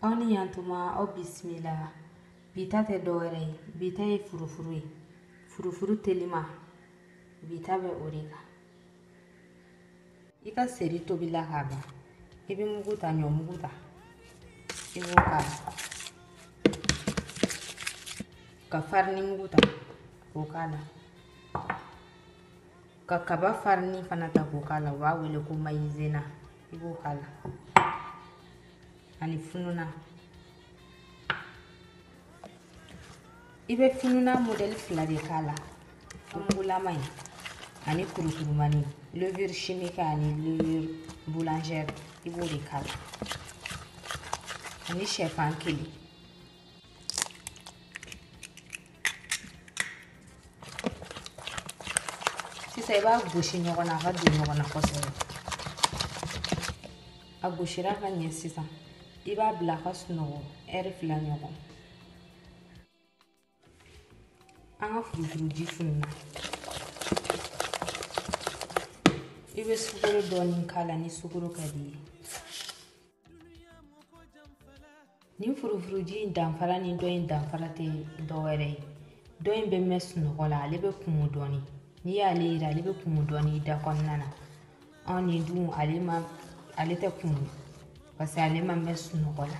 Aw ni yantuma, aw bisimila. Bi ta tɛ dɔwɛrɛ ye, bi ta ye furufuru ye, furufuru telima. Bi ta bɛ o de kan. I ka seri tobila k'a ban, i bɛ mugu ta, ɲɔ mugu ta, i b'o k'a la, ka farini mugu ta k'o k'a la, ka kaba farini fana ta k'o k'a la, u b'a wele ko mayizena, i b'o k'a la, ani fununa. I bɛ fununa modɛli fila de k'a la, mugulama in ani kurukurumani, levure chimique ani levure boulangère, i b'o de k'a la, ani sɛfan kelen. Sisan i b'a gosi ɲɔgɔn na, a ka don ɲɔgɔn na kosɛbɛ. A gosira ka ɲɛ sisan, i b'a bila a ka sunɔgɔ ɛri 2 ɲɔgɔn. An ka furufuruji fununa, i bɛ sukaro dɔɔni k'a la ni sukaro ka di i ye. Nin furufuruji in danfara ni dɔ in danfara tɛ dɔwɛrɛ ye. Dɔ in bɛ mɛn sunɔgɔ la, ale bɛ kumu dɔɔni. N'i y'ale yira, ale bɛ kumu dɔɔni i da kɔnɔna na. Anw ni dun, ale ma, ale tɛ kumu parce que ale ma mɛn sunɔgɔ la.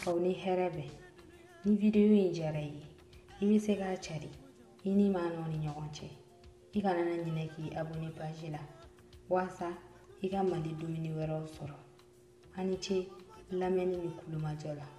Aw ni hɛrɛ bɛ. Ni video in diyara i ye, i bɛ se k'a cari i ni maa nɔ ni ɲɔgɔn cɛ. I kana na ɲinɛ k'i abonné page la walasa i ka Mali dumuni wɛrɛw sɔrɔ. A ni ce lamɛnni ni kulomajɔ la.